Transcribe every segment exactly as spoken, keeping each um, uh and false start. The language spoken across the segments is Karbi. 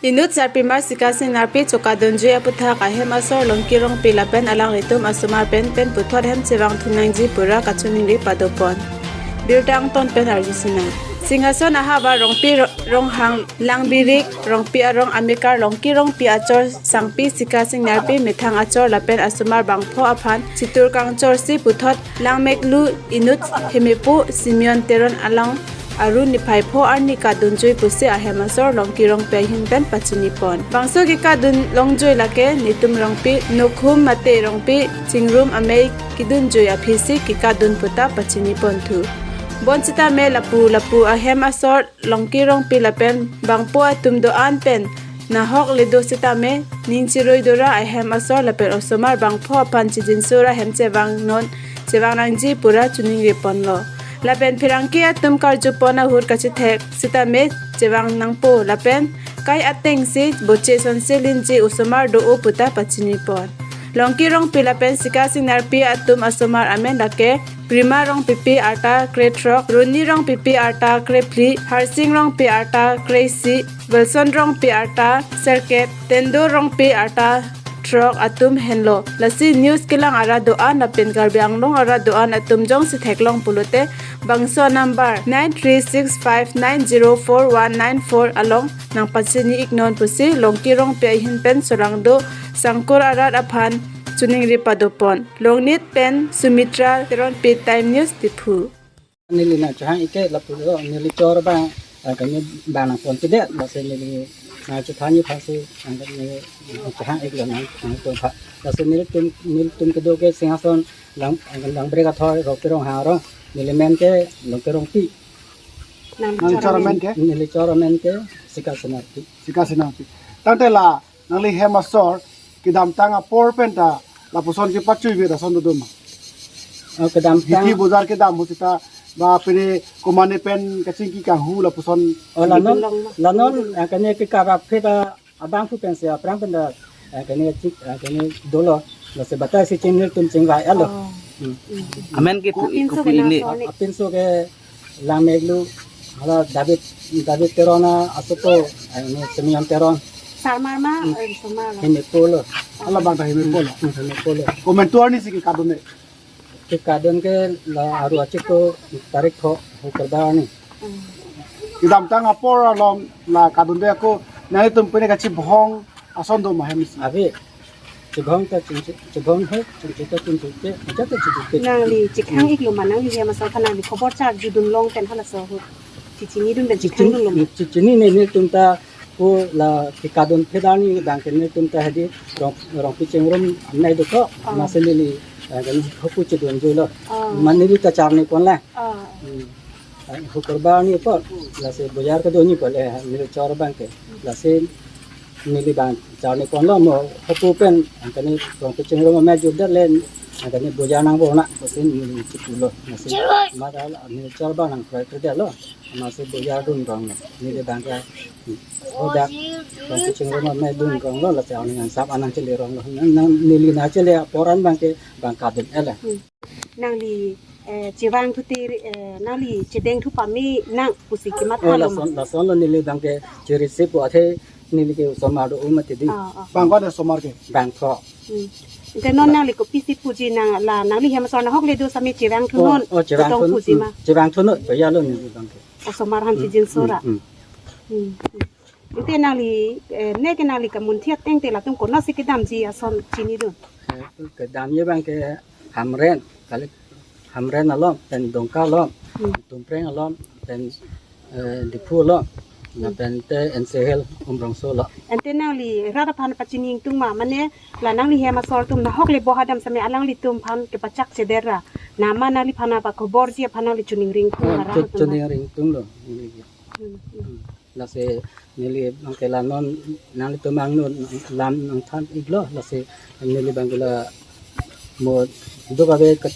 Inut sarpimar Sikasing Ingnarpi chokadunjui aputhak ahem asor Longki Rongpi lapen alanglitum asomar pen pen puthot hem chevangthu nangji pura kachiningri padopon. Birta Angton pen arjusinang. Singhason ahavar Rongpi Ro-, Ronghang Langbirik Rongpi arong amekar Longki Rongpi achor Sangpi Sikasing Ingnarpi methang achor lapen asomar bangpho aphan chitur kangchorsi puthot Langmeklu inut Hemepo Simeon Teron along Aru niphai pho arni kadunjui pusi ahem asor Longki Rongpi ahin pen pachinipon. Bangso kekadun longjui lake netum Rongpi, Nokhum mate Rongpi Chingrum amei kedunjui aphisi kekadun puta pachinipon thu. Bonsitame lapu lapu ahem asor Longki Rongpi lapen bangpho atum do-an pen nahok le do sitame ning chirui dora ahem asor lapen osomar bangpho aphan chijinso ra hem chevang non chevang nangji pura chiningripon lo. Lapen pherangke atum karjupon ahut kachethek sitame chevang nangpo lapen kai atengsi boche sonse linji osomar do-o puta pachinipon. Longki Rongpi lapen Sikasing Ingnarpi atum asomar amen lake Prima Rongpipi arta krethrok, Roni Rongpipi arta krephli, Harsing Rongpi arta kreisi, Wilson Rongpi arta serkep, Tendo Rongpi arta throk atum henlo. Lasi news kelang arat do-an lapen Karbi Anglong arat do-an atum jongsi theklong pulote bangso number nine three six five nine zero four one nine four along nangpachini iknon pusi Longki Rongpi ahin pen solangdo sangkur arat aphan chiningri padopon. Longnit pen Sumitra Teronpi, Time News, Diphu. Neli nangchehang ik ke lapu lo, neli chor abang, eh, kami abang nangpon kedet, lasi neli nangchethang ni aphansi, eh, neli nangchehang ik lo nang, nangpon pha. Lasi nelitum, nelitum kedo ke Singhason Lang, Langbirik athoi Rongpi Ronghang arong, neli men ke Longki Rongpi. Nang chor amen ke? Neli chor amen ke Sikasing Ingnarpi. Sikasing Ingnarpi. Tangte la nangli hem asor kedamtang apor penta lapuson kepachui bira ason dodoma. Oh, kedamtang. Hithi bojar kedam ho seta ba pine komane pen kachingki kanghu lapuson. Oh, la non, la non, eh, kene ke karap pheta abangphu pensi aphrang penta, eh, kene chik, eh, kene dolo, lasi batai si chingri tum chingvai alo. Oh. Hmm. Amen ke pu, apinso pu ke ini. Nangso ni. Apinso ke Langmeklu, hala David, David Teron asopo, eh, ini Simeon Teron. Sarmar ma, hmm, eh, sarmar lo. Hemepo lo. Hala bang ta Hemepo lo. Hmm, Hemepo lo. Komentuar ni si kekadun ne. Kekadun ke la Aru achiklo tarik throk Hukurbar arni. Hmm. Kedamtang apor along la kadunde ako nangtum pine kachibhong ason doma hem si. Ave. Chibhong ta chingchi, chibhong he, chingchi ta chingchi ke, aja ta chingchi ke. Nangli chethang ik lo ma nangli hem asor aphan nangli khobor charjudun long pen halaso ahut. Chichinidun pen chethang dun lo ma. Chichin-, chichinine netum ta ko la kekadun pheda arni abang ke netum ta hedi Rong, Rongpi Chingrum amei do tho. Ah. Lasi neli, eh, kan hopu chedunjui lo. Ah. Mane neli ta charnipon la. Ah. Hmm. Hukurbar arni apot, lasi bojar kedo ni apot le, neli chor abang ke. Lasi neli abang charnipon lo mo hopu pen, angkani Rongpi Chingrum amei jurdet le, angkani bojar nang bona, lasi neli chipu lo, lasi mata neli chor abang nangkroi kroi lo, lasi bojar dun rong lo, neli abang ke, hodak, Rongpi Chingrum amei dun rong lo, lasi aning angsap anang chele rong lo, nang, nang, neli nangchele apor an abang ke, abang kadun ele. Hmm. Nangli, eh, chevangthu te, eh, nangli chedengthu pame nang pusi kematha lo ma? Oh, lason, lason lo neli abang ke chiri si pu athe neli ke osomar do-o mati di. Ah, ah. Bang ko-an osomar ke? Bangpho. Hmm. Ante non nangli kopisi puji nang la nangli hem asor nahok le do sitame chevangthu non. Oh, oh, chevangthu, kutong puji ma? Hmm, chevangthu non, baya lo neli abang ke. Osomar aphan chijinso ra. Hmm, hmm. Hmm, hmm. Ante nangli, eh, ne ke nangli kamunthi ateng te latum konatsi kedamji ason chinidun? Eh, kedamji abang ke Hamren, kali Hamren along, pen Dongka along, hmm, Tumpreng along, pen, eh, Diphu along, hmm, lapen te N C Hill Umrongso along. Ante nangli rat aphan pachini ingtung ma, mane la nangli hem asor atum nahok le bo hadam sitame alanglitum aphan kepachak chedet ra. Nama nangliphan apa khobor ji aphan nangli chiningri ingtung, oh, ma rat chu-, atum ma? Chiningri ingtung lo. Hmm, hmm. Hmm. Lasi neli abang ke la non nanglitum angno lam nangthan ik lo, lasi neli abang ke la mo duk ave ke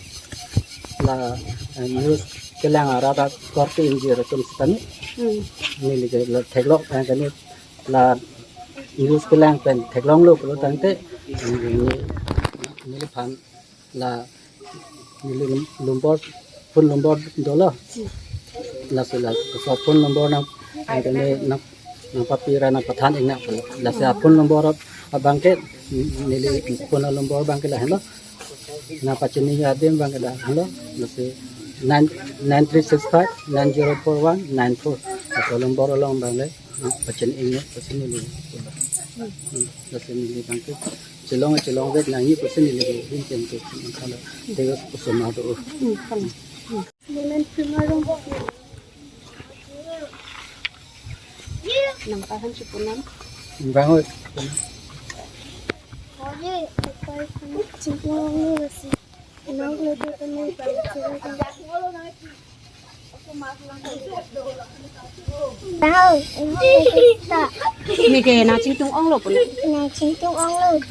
la, eh, news kelang arat akorte ingjir atum sitame. Hmm. Neli ke la theklong, eh, kene la news kelang pen theklong lo pulo tangte, eh, neli, neliphan la neli num-, number, phone number dolo. Lasi la, so phone number nang, eh, kene nang, Nangpapi ra nangpathan ingna pulo. Lasi aphone number abangke, neli phone number abangke lahenlo. Nangpachini adim abangke lahenlo. Lasi nine, nine three six five nine zero four one nine four. Aphone number along abangke nangpachini ingna pachini neli. Hmm, lasi neli abangke chelong chelongvek nangji pachini neli, ingkeng ke nangkhala. Tega kusuma do. Women Premier Room. Nangpaham si punam. Bangun. Chingtung onglo si. Nang lo tu tu nang paham si. Tahu, ini kita. Neke nang chingtung onglo pun. Nang chingtung onglo.